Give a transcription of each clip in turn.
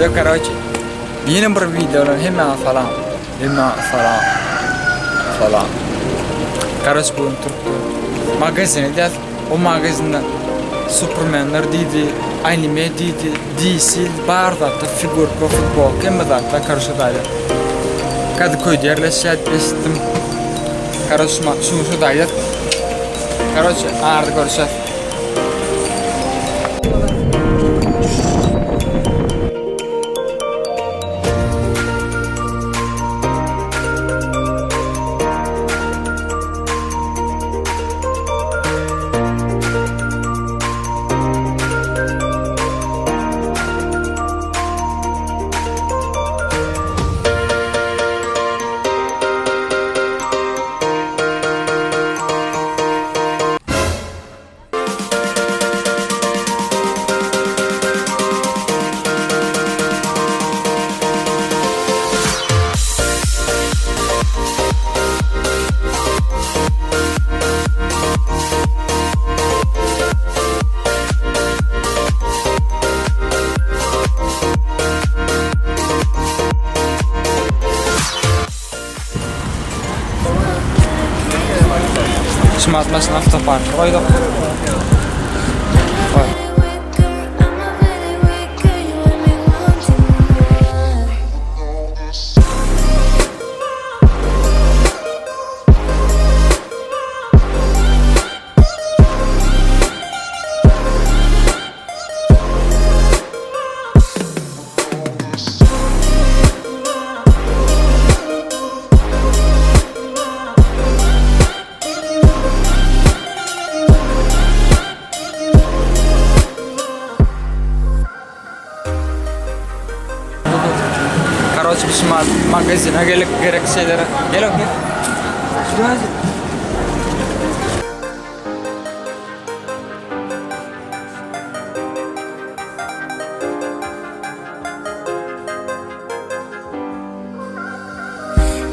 Şo karoçe. Ýene bir wideodan hemmäňe salam. Hemmäňe salam. Salam. Karoçe bu gün türkde magazine gidýäs. O magazinde Supermenler diýdi, anime diýdi, DC bar zatda figurka, futbolka hemme zatda karoçe daýda. Kadıköyde ýerleşýär eşitdim. Karoçe şu şu daýda. Karoçe arada görüşýäs. Şumat maşyny awtoparka goýduk. Karoç biz magazine gelip gerek şeylere. Gel gel.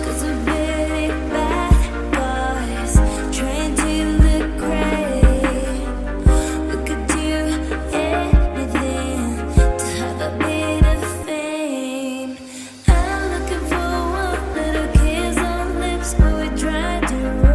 Cause we're really bad boys, trained to the grave. We could do anything to have a bit of fame. I'm looking for one little kiss on lips, but we try to.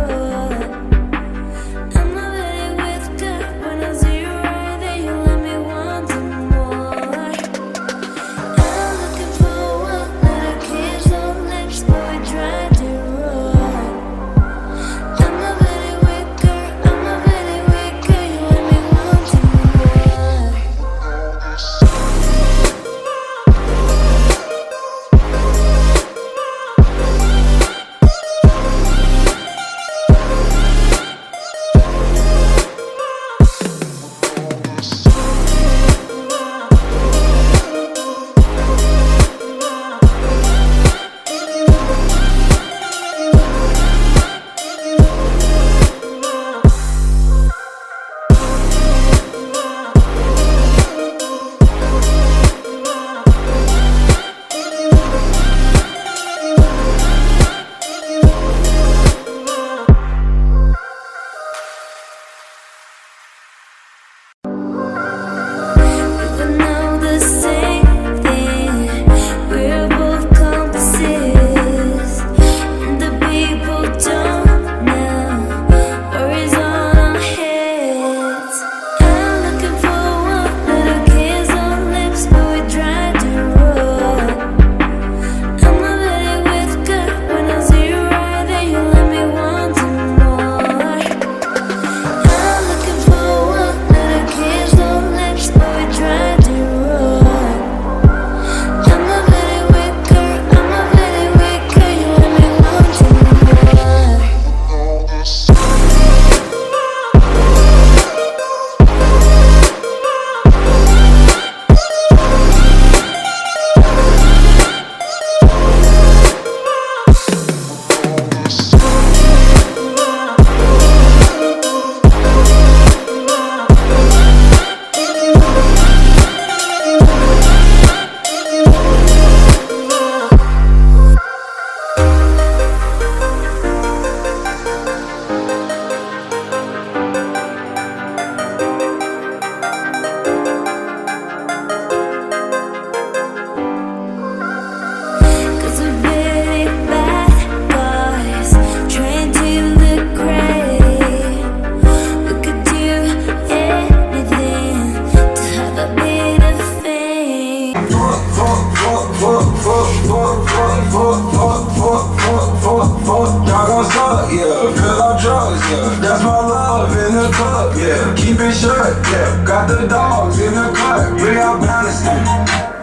That's my love in the cup, yeah. Keep it shut, yeah. Got the dogs in the cut, really I'm balanced.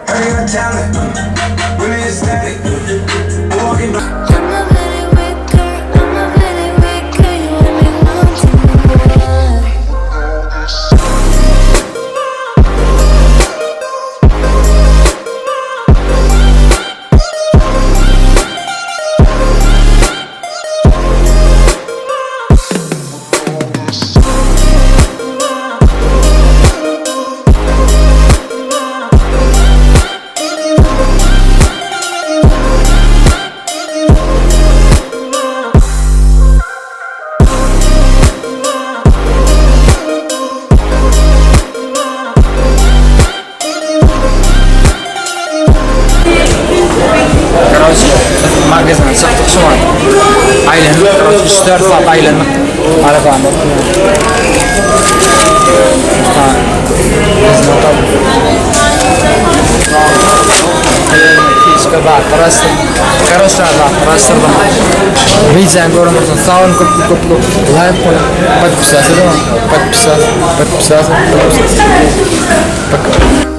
Hey, got talent, really ecstatic. Walking. I'm a very weak girl, I'm a very weak girl. You want me wanting more. Karoçe, magazyna çykdyk şu an. Aýlanyp, karoçe, 3-4 saat aýlanyp, arabanda. Fişka zatlar açdym. Karoçe, zatlar açdyrdym. Wideony gören bolsaň, sag boluň köp köp laýk goýup, podpisasiýa, podpisasiýa, podpisasiýa, podpisasiýa. Пока.